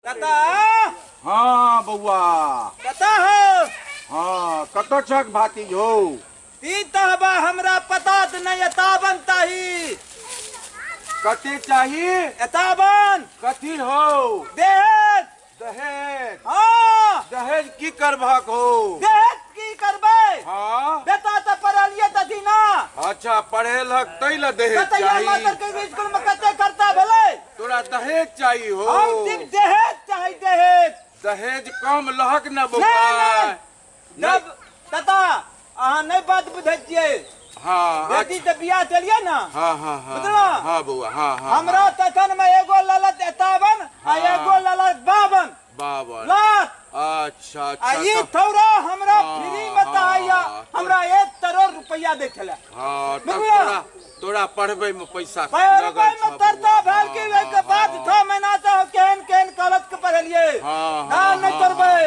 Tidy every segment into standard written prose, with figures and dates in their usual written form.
कता। हाँ बउआ। कता हो? हाँ कत छक भातिज हो? ती तहबा हमरा पता त नहीं एतावन ताही। कते चाही? एतावन। कथी हो? दहेज। दहेज? हाँ। दहेज की करबहक हो? दहेज की करबै? हाँ। बेटा त पढ़लिए तथी ना। अच्छा पढ़ेलक तै ला दहेज चाही। मास्टर के स्कूल में कते खर्चा भेलै? तोरा दहेज चाही हो? हम सिर्फ दहेज चाही। दहेज। दहेज कम लहक ना बउआ। जब तता अहाँ नहीं बात बुझै छियै। हाँ। बेटी से बियाह देलियै ना। हाँ हाँ हाँ। बुझलहुँ? हाँ बउआ। हाँ हाँ। हमरा तखन में एगो ललत 51 आ एगो ललत 52। 52 लाख। अच्छा अच्छा। आ ई थौरा हमरा फ्री में त हमरा 1 करोड़ रुपया दै छलै। हाँ तब तोरा पढ़बै में पैसा पढ़बै में तरता भेल कि ओहि के बाद 6 महीना से केहन केहन कॉलेज के पढ़लियै। हाँ नहीं करबै।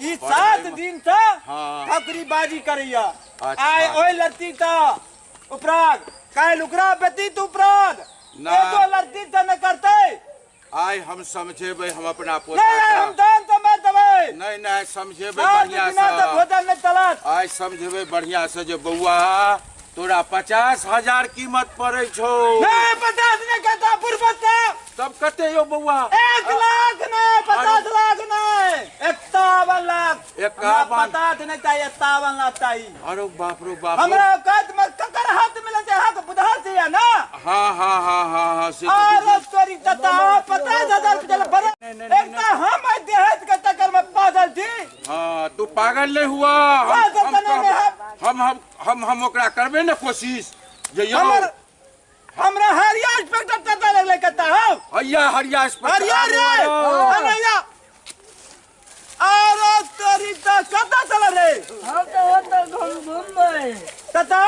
ई 7 दिन से ठकुरी बाजी करैया। आइ ओहि लड़की त उपराग काल्हि ओकरा बेटी त उपराग। एगो लड़की त नहीं करतै। आइ हम समझेबै हम अपना पोता नहीं हम दान तो मार देबै। नहीं नहीं समझेबै बढ़िया से। भोजन नहीं चलत। आइ समझेबै बढ़िया से जे बउआ तोरा 50,000 कीमत पड़ै छौ। नहीं 50 नहीं कहता बुढ़बत। तब कते यो बउआ? 1 लाख नहीं 50 लाख नहीं 51 लाख। 51 पता नहीं चाहिए 51 लाख चाहिए। अरे बाप रे बाप। हमरा औकात में ककर हाथ मिले छै? हाथ बुधार से या ना। हाँ हाँ हाँ हाँ हाँ से। अरे तोरी तता 50,000 रुपया बड़े एकता हम दहेज के चक्कर में पागल थी। हाँ तू पागल नहीं हुआ। हम ओकरा करबे ना कोशिश जे यो हमरा हरिया इंस्पेक्टर तता लगले कता हो। हरिया हरिया इंस्पेक्टर हरिया रे हरिया। अरे तोरी त कता चल रे? हम तो हो तो घूम घूमबै तता।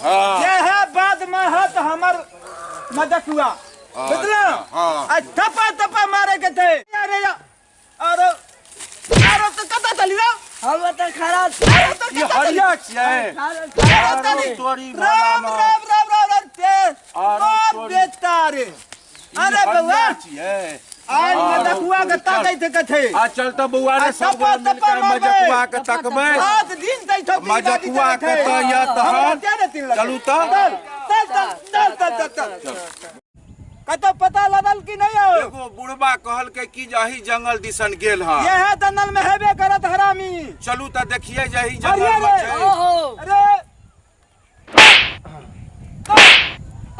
हां ये है बाद में है तो हमर मदद हुआ बुझलो। हां आ थपा थपा मारे के थे। अरे अरे अरे तो कता चली रे? हम तो खड़ा ये हरिया छियै। अरे तोरी राम राम राम राम राम ते बाप बेटा रे। अरे बउआ आज मजकुआ के ताकै थे कथे। आ चल त बउआ रे सब मिल के मजकुआ के तकबै। 7 दिन तै ठोकरी मजकुआ के त या तहन चलू त चल चल चल चल चल चल। कतौ पता लगल कि नहीं हो? एगो बुढ़बा कहलकै कि जाही जंगल दिसन गेल हँ। यह जंगल में हेबे करत हरामी। चलू त देखिए जाही जंगल में छै। अरे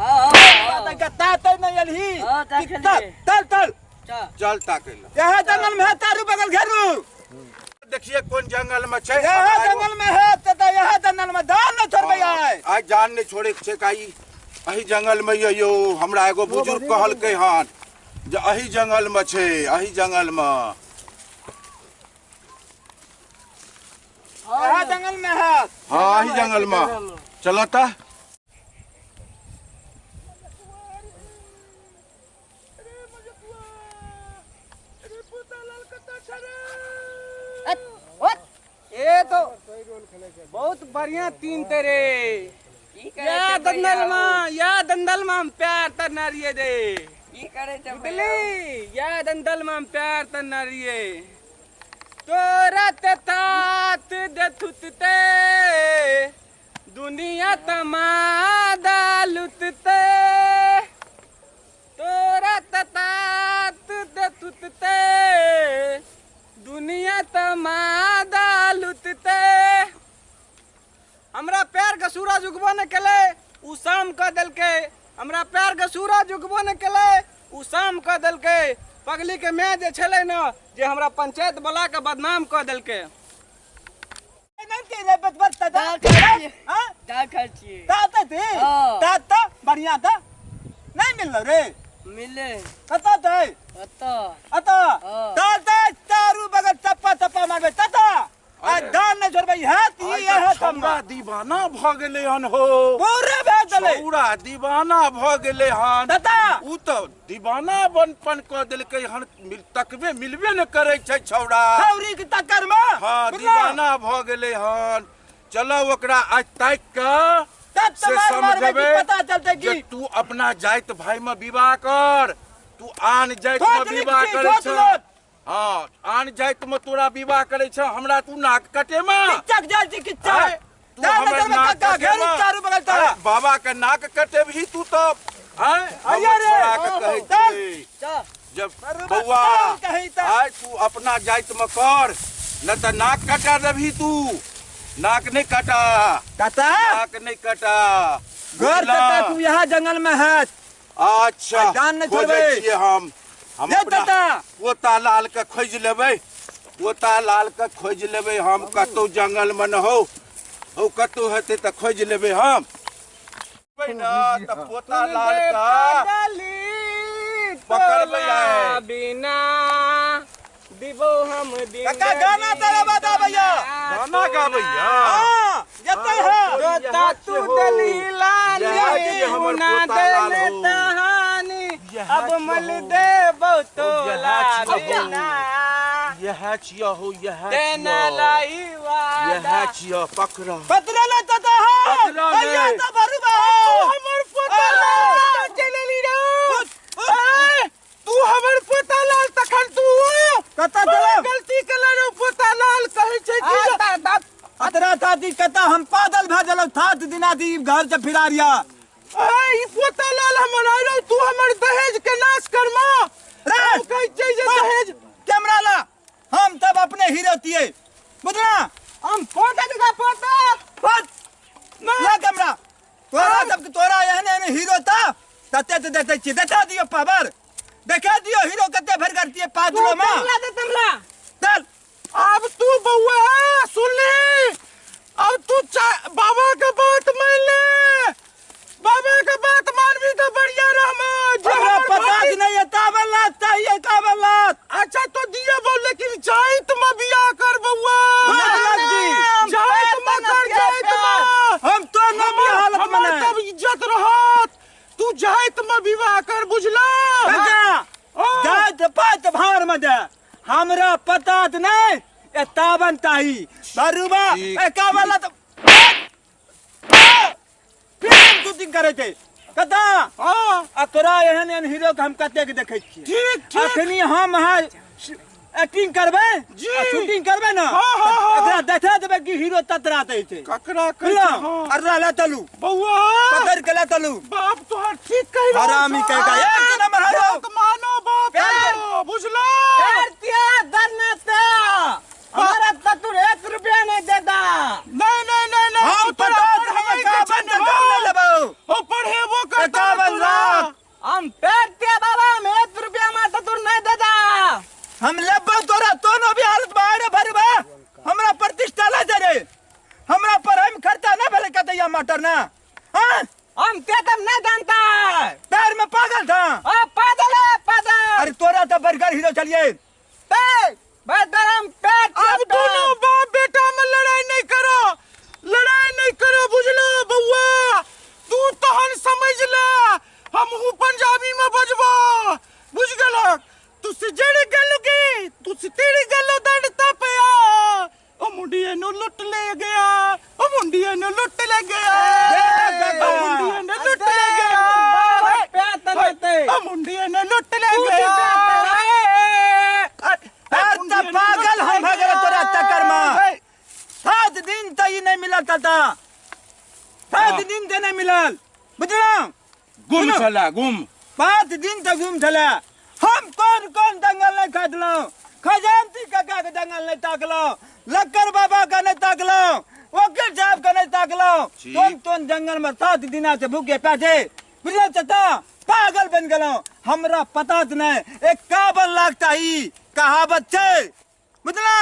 हां ताते नहीं अलही। चल चल चल ताके ल। यह जंगल में है तारू बगल घेरू। देखिए कोन जंगल में छै। यह जंगल में है त यह जंगल में जान न छोड़बै आइ। आइ जान नहीं छोड़े छै काई। अही जंगल में यो हमरा एगो बुजुर्ग कहलकै हन जे अही जंगल में छै अही जंगल में। यह जंगल में है। हाँ अही जंगल में चलो त। ए तो बहुत बढ़िया तीन तेरे या दंदल मां या दंदल मां प्यार तर नारिये दे की करे छ बुझली या दंदल मां प्यार तर नारिये तोरा ते तात दे थुतते दुनिया तमादा लुटते तोरा ते तात दे थुतते दुनिया तमादा लुटते। हमरा प्यार के सूरज उगबो न केलै उ शाम क देलकै। हमरा प्यार के सूरज उगबो न केलै उ शाम क देलकै। पगली के my जे छलै न जे हमरा पंचायत वाला के बदनाम क देलकै। बढ़िया था नहीं मिललो रे? मिले कतऽ दै? अतऽ अतऽ चल चारू बगल चप्पा चप्पा मारबै तता आ जान नहीं छोड़बै। हाथ ई हाथ छौड़ा दीवाना भ गेलै हन हो। पूरे भए गेलै छौड़ा दीवाना भ गेलै हन तता। उ त दीवाना बनपन क देलकै हन। तकबे मिलबे न करै छै छौड़ा छौरी के टक्कर में। हाँ दीवाना भ गेलै हन। चलो ओकरा आज ताकि के से समझेबै पता चलतै कि तू अपना जाइत भाई में विवाह कर। तू तू आन जाइत में विवाह करै छ। हां, आन जाइत में तोरा विवाह करै छ, हमरा तू नाक कटेमा। किच्चक जाइ छी किच्चक। तू हमर नाक कटेमा। चारू बगल तोरा। बाबा के नाक कटेबही तू तो। आय आइया रे। के कहै छी। जब बौआ आय तू अपना जाइत में कर, न त नाक कटा देबही तू। नाक नहीं कटा। कटा? नाक नहीं कटा। घर कटा तू यहाँ जंगल में है। अच्छा, जान नहीं छोड़बे। छियै हम अपना पोता लाल के खोज लेबै, पोता लाल के खोज लेबै हम। कतौ जंगल में न हो, हो कतौ हेतै त खोज लेबै हम। न त पोता लाल का पकड़बै आय बिना दिबो हम दिन। काका गाना तारा बताबैया। गाना गाबैया? हां, जतै है। तोता तू दलीला हमर पोता लाल हो कहानी अब मल दे तोला बिना। यह छिया हो, यह देना लाई वादा। यह छिया पकड़ा। पतरा ले तता है। पकड़ा ले। त बरुबा तू हमर पोता लाल चलेली रे। तू हमर पोता लाल तखन तू कता चला गलती केला रे। पोता लाल कहै छै कि अतरा थाती कता हम पागल भ गेलौ। 7 दिना दी घर से फिरारिया। ए ई पोता लाल हमर आइरो, तू हमर दहेज के नाश करमा रे। कहै छै जे दहेज कैमरा ला। हम तब अपने हीरो तिए बुझला। हम पोता दिखा पोता बस ला कैमरा। तोरा जब तोरा एहन एहन हीरो ता तते ते देखै छी। देखा दियो पावर, देखा दियो हीरो कते भर करती पादलो में। तमला दे तमला चल। अब तू बउआ सुन ले, अब तू बाबा के बात मान ले। बाबा के बात मानबी तो बढ़िया रहमा। हमरा पता नहीं है तावला चाहिए कावला। अच्छा तो दिए बोल, लेकिन जाइत में बियाह कर बउआ। जाइत में कर, जाइत में। हम तो न बियाह हालत में नहीं। तब इज्जत रहत। तू जाइत में विवाह कर बुझला। जाइत पात भार में दे। हमरा पता नहीं ए तावन ताही बरुबा ए कावला तो फिर शूटिंग करे थे कता। हां, आ तोरा एहन एहन हीरो के हम कतेक देखै छियै। ठीक ठीक। अखनी हम अहाँ एक्टिंग करबै, शूटिंग करबै ना। हां हां हां। एकरा देखा देबै कि हीरो ततरा दै छै। ककरा कहै छै? अरे ला चलू बउआ, पकड़ के ला चलू। बाप तोहर ठीक कहि रहल हरामी कह का एक नंबर हरो। मानो बाप बुझला। तिया दरना ते हमारा ततुर 1 रुपया नहीं देता। नहीं नहीं नहीं नहीं, हम पता हम का बंद कर ले लेबो। ओ पढ़ेबो करता 51 लाख हम पैर तिया बाबा, हम 1 रुपया मा ततुर नहीं देता। हम लेबो तोरा तो नो भी हालत बाहर भरबा। हमरा प्रतिष्ठा ला दे रे। हमरा पढ़ाई में खर्चा ना भेले कतैया मास्टर ना। हां, हम ते तब नहीं जानता। पैर में पागल था। ओ पागल है पागल। अरे तोरा तो बर्गर हीरो चलिए। ते बदरम पेट। अब दोनों बाप बेटा में लड़ाई नहीं करो, लड़ाई नहीं करो बुझलो बउआ। तू तहन समझ ले, हमहू पंजाबी में बजबो बुझ गेलक। तू सिजड़ गेलगी, तू सितड़ गेलो दंडता पिया। ओ मुंडिए नु लुट ले गया, ओ मुंडिए नु लुट ले गया, ओ मुंडिए नु लुट ले गया, ओ मुंडिए नु लुट ले गया। पागल हम भगल तोरा चक्कर में। 7 दिन तक नहीं मिलल तता। 7 दिन ते नहीं मिलल बुझला। गुम छला गुम। 5 दिन तक गुम छला। हम कौन कौन जंगल नहीं खादलौं। खजांची काका के जंगल नहीं ताकलौं, लक्कर बाबा का नहीं ताकलौं, वकील साहब का नहीं ताकलौं। तोन तोन जंगल में 7 दिना से भूखे प्यासे बुझल चचा पागल बन गेलौं। हमरा पता नहीं 51 लाख चाही कहावत छै बुझला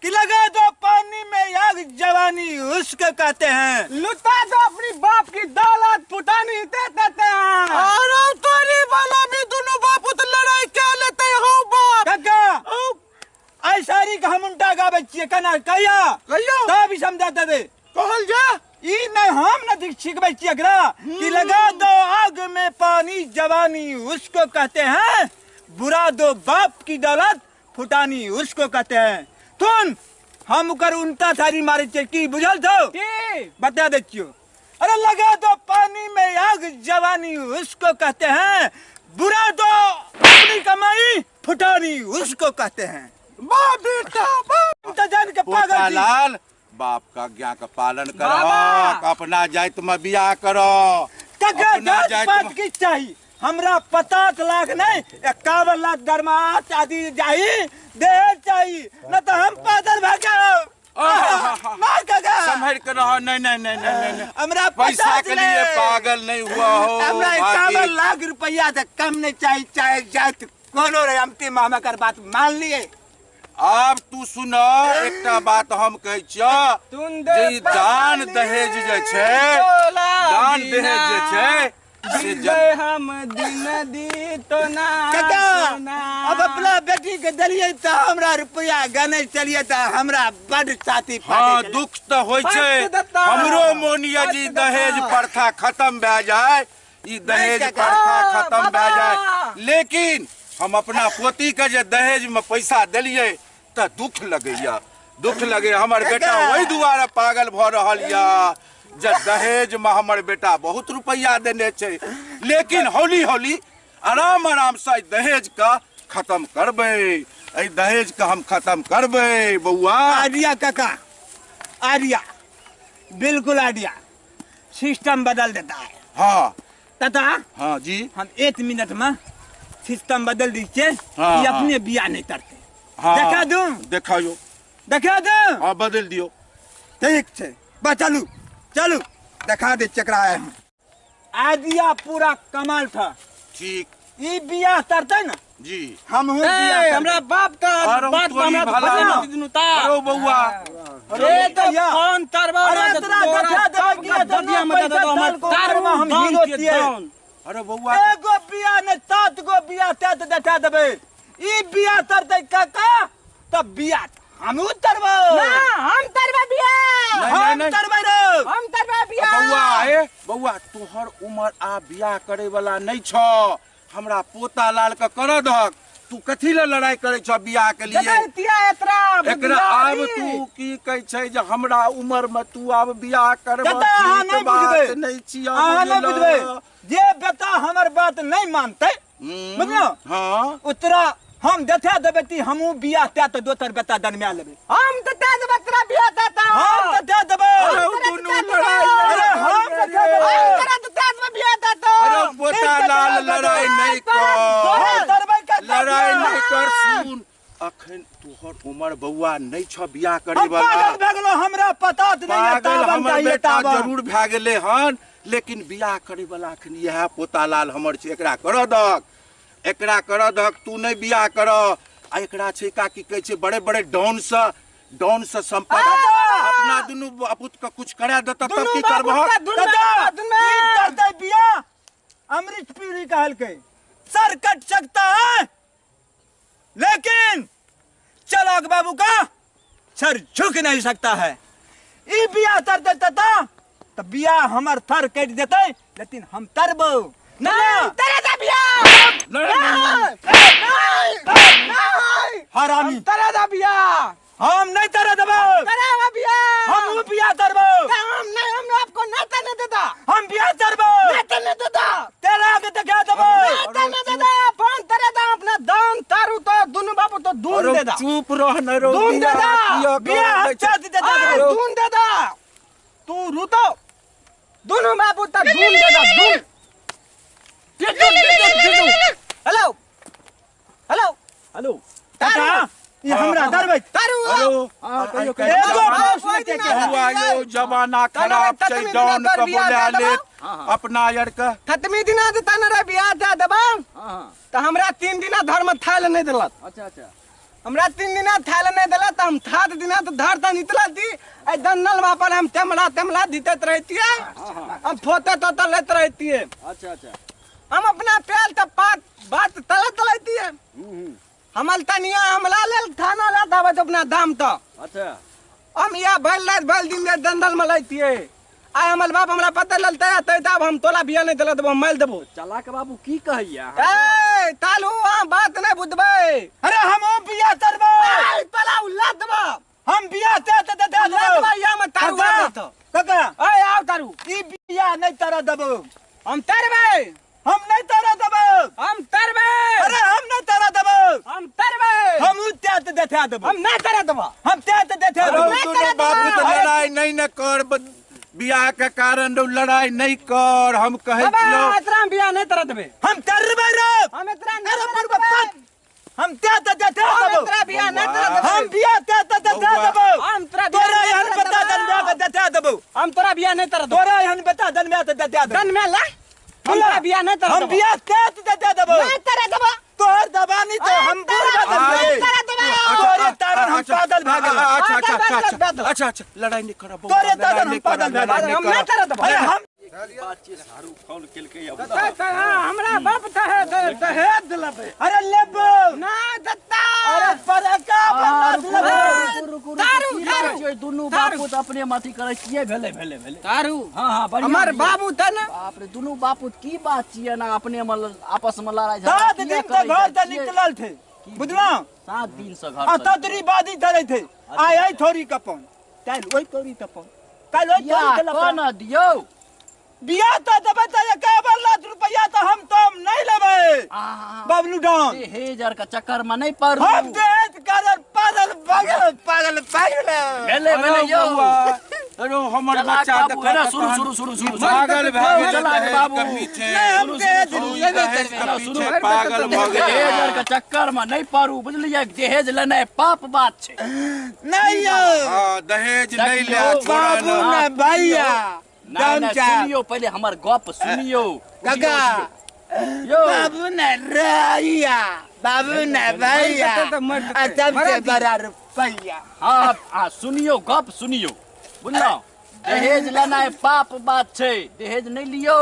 कि लगा दो पानी में आग जवानी उसको कहते हैं। लुटा दो अपनी बाप की दौलत फुटानी दे देते हैं। अरे तोरी वाला भी दोनों बाप उत लड़ाई क्या लेते हो बाप। काका ऐसारी का हम उल्टा गाबै छियै कना कहिया कहियो तब भी समझाते दे कहल जा ई नहीं हम न सिखबै छियै एकरा कि लगा दो आग में पानी जवानी उसको कहते हैं, बुरा दो बाप की दौलत फुटानी उसको कहते हैं। सुन हम ओकर उनता थारी मारे छियै की बुझल छौ बता दै छियौ। अरे लगा दो पानी में आग जवानी उसको कहते हैं, बुरा तो अपनी कमाई फुटानी उसको कहते हैं। वाह बेटा वाह। तो जान के पागल छी। लाल बाप का आज्ञा का पालन करो, अपना जाइत में बियाह करो। जात पात की चाहिए हमरा 50 लाख नहीं 51 लाख दरमाहा शादी चाहिए, दहेज चाहिए, न तो हम पागल भाग। संभल के रहो। नहीं नहीं नहीं नहीं नहीं, हमरा पैसा के लिए पागल नहीं हुआ हो। हमरा 51 लाख रुपया से कम नहीं चाहिए, चाहे जात कोनो रे। हम मामा कर बात मान लिए। आब तू सुन एकटा बात हम कहै छियौ जे दान दहेज जे छै, दान दहेज जे छै से हम दिन दी तो ना। काका अब अपना बेटी के दलिए तो हमरा रुपया गने चलिए तो हमरा बड़ छाती फाटे। हाँ दुख तो होइ छै हमरो मोन ये जी दहेज प्रथा खत्म भए जाए, ई दहेज प्रथा खत्म भए जाए। लेकिन हम अपना पोती के जे दहेज में पैसा दिलिए तो दुख लगैया, दुख लगे। हमर बेटा वही दुआरे पागल भ रहल या जे दहेज में हमर बेटा बहुत रुपया देने छै। लेकिन हौली हौली आराम आराम से दहेज का खत्म करबै, एहि दहेज का हम खत्म करबै बउआ। आइडिया काका, आइडिया बिल्कुल आइडिया, सिस्टम बदल देता है। हाँ तथा हाँ जी, हम 1 मिनट में सिस्टम बदल दीजिए। हाँ, ये अपने बिया नहीं करते। हाँ, देखा दूं? देखायो, देखा दूं? हाँ बदल दियो। ठीक है बस चलू चलू देखा दे चकरा है। आइडिया पूरा कमाल था। ठीक ये बिया करते ना जी, हम हूं बिया। हमरा बाप का बात हमरा भला दिनु ता। अरे बउआ अरे तो कौन तरवा अरे तोरा देखा दे कि ददिया मत दे हमर तारवा हम हीरो छिए। अरे बउआ एगो बिया ने 7 गो बिया ते देखा देबै। ई बिया तरतै काका तब बिया हमहू तरबै ना, हम तरबै बिया, हम तरबै रे, हम तरबै बिया। बउआ ए बउआ तोहर उमर आ बिया करे वाला नहीं छ, हमरा पोता लाल के कर दहक। तू कथी ले लड़ाई करे छ बियाह के लिए? एकरा आब तू की कहै छै जे हमरा उमर में तू आब बियाह करब नहीं बुझबै, नहीं छियै, अहाँ नहीं बुझबै। जे बेटा हमर बात नहीं मानतै बुझलौ, हाँ उतरा हम देखा देबै ती हमहू बियाह ते तो दोसर बेटा दनमा लेबै। हम तो दे देबै तोरा बियाह देता, हम तो दे देबै। अरे दुनू लड़ाई, अरे हम तो दे देबै, तोरा तो दे देबै बियाह देता। अरे पोता लाल लड़ाई नहीं कर, लड़ाई नहीं कर। सुन अखन तोहर उमर बउआ नहीं छ बियाह करे वाला। पागल भए गेलो, हमरा पता नहीं है। पागल हमर बेटा जरूर भए गेलै हन, लेकिन बियाह करे वाला अखन इएह पोता लाल हमर छै। एकरा कर दहक, एकरा कर दहक, तू नहीं बियाह कर। आ एकरा छै का की कहै छै बड़े बड़े डाउन से, डाउन से संपर्क अपना दुनू अपुत के कुछ करा देता तब की करबह? करतै बियाह अमृत पीरी कहलकै सर कट सकता है लेकिन चलाक बाबू का सर झुक नहीं सकता है। ई बियाह तर देता तो बियाह हमर थर कट देते, लेकिन हम तरबो ना। तेरे दे बियाह हरामी, तेरे दे बियाह। हम नहीं तरह देबो, तेरे बियाह हम बियाह तरबो। हम नहीं, हम आपको नहीं तरने देता, हम बियाह तरबो, नहीं तरने देता, तेरा के देखा देबो, नहीं तरने देता। फोन तेरे दा अपना दान तारू तो दोनों बाबू तो दून दे दा। चुप रह न रो, दून दे दा बियाह हम चाह दे दे, दून दे दा। तू रुतो दोनों बाबू तो दून दे दा, दून। हेलो हेलो हेलो काका ये हमरा दरबै तारू। एगो प्रश्न के बउआ यो जमाना खराब छै, डाउन के बोला ले अपना यार के खतमी दिना देता न रे बियाह दे देबा। त हमरा 3 दिना धर्म थाल नहीं देलत। अच्छा अच्छा, हमरा 3 दिना थाल नहीं देलत त हम 7 दिना तो धर त नितला दी। ए दन्नल मा पर हम तेमला तेमला दितत रहतिए, हम फोते तो लेत रहतिए। अच्छा अच्छा, हम अपना प्याल त पात बात तले तलैतिए। हमल तनिया हमला लेल थाना ला दावे तो अपना दाम तो। अच्छा, हम या भल रात भल दिन रे दंदल में लैतिए। आय हमल बाप हमरा पता ललते ते तब हम तोला बिया नहीं देलत, हम मार देबो। चलाक बाबू की कहैया? ए तालू हां बात नहीं बुझबै। अरे हम बिया तरबो, ए तोला उला देबो, हम बिया ते ते दे देबो। या में तारू आ देतो काका। ए आओ तारू, ई बिया नहीं तरह देबो, हम तरबै। हम नहीं तारा देबो। हम तरबे। अरे हम नहीं तारा देबो। हम तरबे। हम त्यात देथे देबो। हम नहीं तारा देबो। हम त्यात देथे देबो। दोनों बाबू तो लड़ाई नहीं न कर, बियाह के कारण लड़ाई नहीं कर। हम कहे छियो एतरा बियाह नहीं तरह देबे। हम तरबे रे। हम एतरा नहीं करबे। हम त्यात देथे देबो। एतरा बियाह नहीं तरह देबे। हम बियाह त्यात देथे देबो। हम तोरा तोरा एहन बता दन बियाह के देथे देबो। हम तोरा बियाह नहीं तरह देबो। तोरा एहन बता दन बियाह के देथे देबो। दन में ला। हम तोरा बियाह नहीं तरह हम बियाह त्यात देथे देबो। नहीं तरह देबो। तोहर दबानी तो हम बुढ़वा दन तरह देबो। तोरे तारन हम पागल भए गेल। अच्छा अच्छा अच्छा अच्छा लड़ाई नहीं करब। तोरे तारन हम पागल भए गेल। हम नहीं तरह देबो। अरे हम बातचीत सारू फोन केलकै अब हमरा बाप दहेज देलबै। अरे लेबो ना दत्ता। अरे परका बाप लेबो। तारू तारू दुनू बापू त अपने माथी करै छियै। भेलै भेलै भेलै तारू। हां हां बढ़िया। हमर बाबू त ना बाप रे दुनू बापू की बात छियै ना अपने में आपस में लड़ाई झगड़ा। 7 दिन से घर से निकलल थे बुझलौ। 7 दिन से घर आ तदरी बादी धरै थे। आय आय थोड़ी कपन काल ओइ थोड़ी तपन काल ओइ थोड़ी कोन दियौ बियाह त देबै त 51 लाख रुपया त हम तो नहीं लेबै बबलू डॉन। दहेज आर के चक्कर में नहीं पड़ू। हम दहेज करल पागल पागल पागल पागल भेलै भेलै यौ। अरे हमर बच्चा देखै ना शुरू शुरू शुरू शुरू पागल भए गेल बाबू। नहीं हम दहेज लेबै शुरू पागल भ गेल। दहेज आर के चक्कर में नहीं पड़ू बुझलियै। दहेज लेनाइ पाप बात छै। नहीं यौ। हां दहेज नहीं ले बाबू ना भैया। ना सुनियो पहले हमर गप सुनियो काका। बाबू ने रैया बाबू ने भैया सबसे बड़ा रुपैया। हाँ हाँ सुनियो गप सुनियो बुझलौ। दहेज लेनाइ पाप बात छै। दहेज नहीं लियो।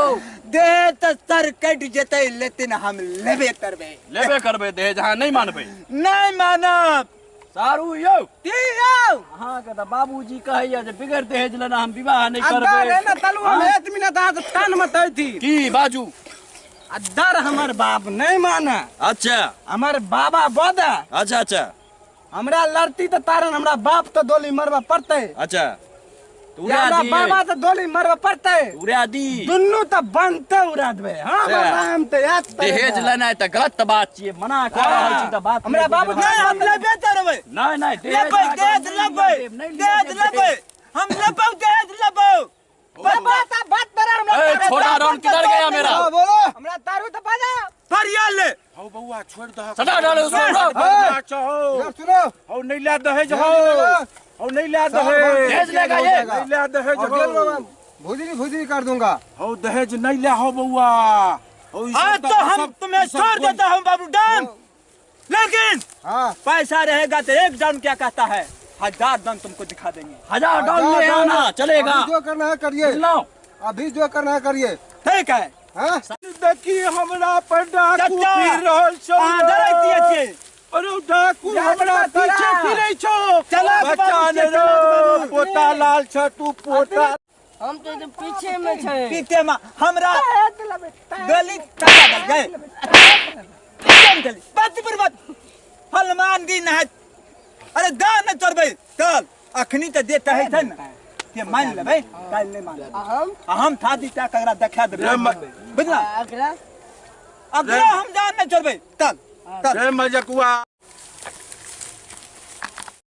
दहेज त सर कटि जेतै लेकिन हम लेबे करबै। लेबे करबै दहेज। हाँ नहीं मानबै। नहीं मानब सारू यौ। की यौ अहाँके तऽ बाबूजी कहैया जे बिगर दहेज लेना हम विवाह नहीं करबै। अरे ना तलु हम 1 मिनट अहाँ के कान में दैती की बाजू। अदर हमर बाप नहीं माना। अच्छा हमर बाबा बदा। अच्छा अच्छा हमरा लड़ती त तारन हमरा बाप त दोली मरबा पड़तै। अच्छा उड़ा दी बाबा त दोली मरबा पड़तै। उड़ा दी दुन्नू त बनते उड़ा देबै। हां बाबा हम त याद दहेज लेनाइ त गलत बात छियै। मना कर रहल छी त बात हमरा बाबू नहीं हम लेबे करबै। नहीं नहीं लेबै दहेज लेबै दहेज लेबै हम लेबै दहेज लेबै। बाबा त बात पर हमरा ए छोड़ा रन किधर गया मेरा। बोलो हमरा तारू त बाजा फरियाल ले। हौ बौआ छोड़ दह सदा डालो उसको। सुनो सुनो हौ नहीं ले दहेज हौ हौ नहीं ले दहेज। दहेज लेगा ये नहीं ले दहेज हौ। भुजरी भुजरी कर दूंगा। हौ दहेज नहीं ले हौ बौआ। आज तो हम तुम्हें छोड़ देता हूँ बाबू डॉन, लेकिन हाँ पैसा रहेगा तो एक डॉन क्या कहता है 1000 डॉन तुमको दिखा देंगे। 1000 डॉन ले आना चलेगा। अभी जो करना है करिए। अभी जो करना है करिए। ठीक है। देखी हमरा पर डाकू फिर रहल छौ। अरे डाकू हमरा पीछे फिरै छौ। बच्चा ने रो पोता लाल छ तू पोता। हम तो एकदम पीछे में छै। पीछे में हमरा गली तका गए चल बात पर बात हनुमान दी ना। अरे दान न चढ़बै चल अखनी त देता है थे ना के मान लेबै काल नहीं मान। हम था दी ता ककरा देखा देबै बुझला। अगला अगला हम जान न चढ़बै चल चल रे मजकुआ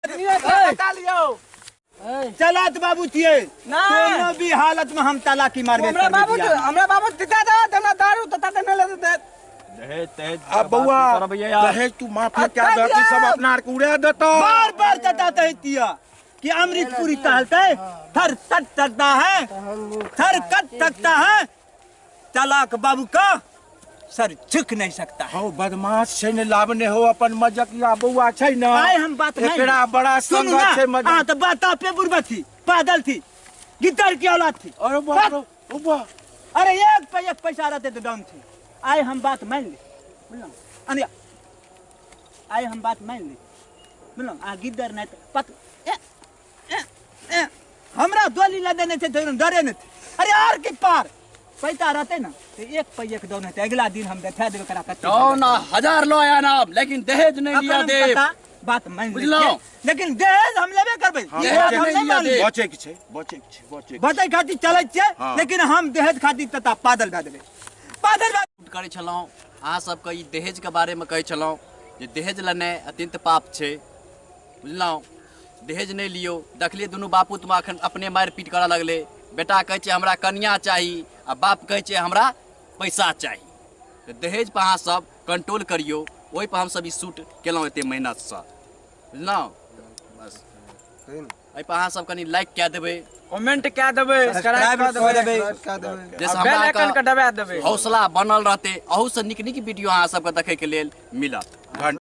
बता लियो। चलात बाबू थिए कोनो भी हालत में हम तलाकी मारबे। हमरा बाबू हमरा बाबू दिता दे हमरा दारू तता दे नहीं ले दे। दहेज दहेज अब बउआ दहेज तू माफी क्या दे कि सब अपना आर के उड़ा देतो। बार बार चटाते है तिया कि अमृत पूरी टहलते थर तट सकता है थर कट सकता है चालाक बाबू का सर झुक नहीं सकता है। हो बदमाश छै ने लाभने हो अपन मजकिया बउआ छै न। आए हम बात नहीं एकरा बड़ा संग छै मजक। हां तो बात पे बुरबा थी पागल थी गिद्दड़ की औलाद थी। अरे बाप रे ओ अरे एक पे एक पैसा रहते तो डाउन थी। आए हम बात मान ली बुझलौ अनिया आए हम बात मान ली बुझलौ। आ गिद्दड़ नहीं पत ए, ए, ए, हमरा दोली लदे नहीं थे डरे नहीं थे। अरे are के पार पैसा रहते ना तो एक पे एक डाउन होते। अगला दिन हम देखा देबे करा कत्ते डाउन 1000 लो आया ना लेकिन दहेज नहीं लिया दे बात मान ली लेकिन दहेज हम लेबे करबै। दहेज हम नहीं मानबै। बचे के छै बचे के छै बचे बचे खातिर चलै छै लेकिन हम दहेज खातिर तता पागल भए देबै। पाथर करै छलहुँ अहाँ सबके ई दहेजके बारेमे कहै छलहुँ जे दहेज लेनाइ अत्यन्त पाप छै, बुझलहुँ? दहेज नहि लियौ। देखलियै दुनू बापूतमे अखन अपने मारि पीट करऽ लगलै। बेटा कहै छै हमरा कनिया चाही आ बाप कहै छै हमरा पैसा चाही। तऽ दहेज पर अहाँ सब कंट्रोल करियौ, ओहि पर हमसब ई शूट केलहुँ एते मेहनतसँ, बुझलहुँ? बस एहि पर अहाँ सब कनि लाइक कए देबै, कमेंट कए देबै, सब्सक्राइब कऽ देबै, जाहिसँ बेल हमरा आइकन के दबा देबै, हौसला बनल रहतै। अहूसँ नीक नीक वीडियो अहाँ सबके देखैके लेल मिलत।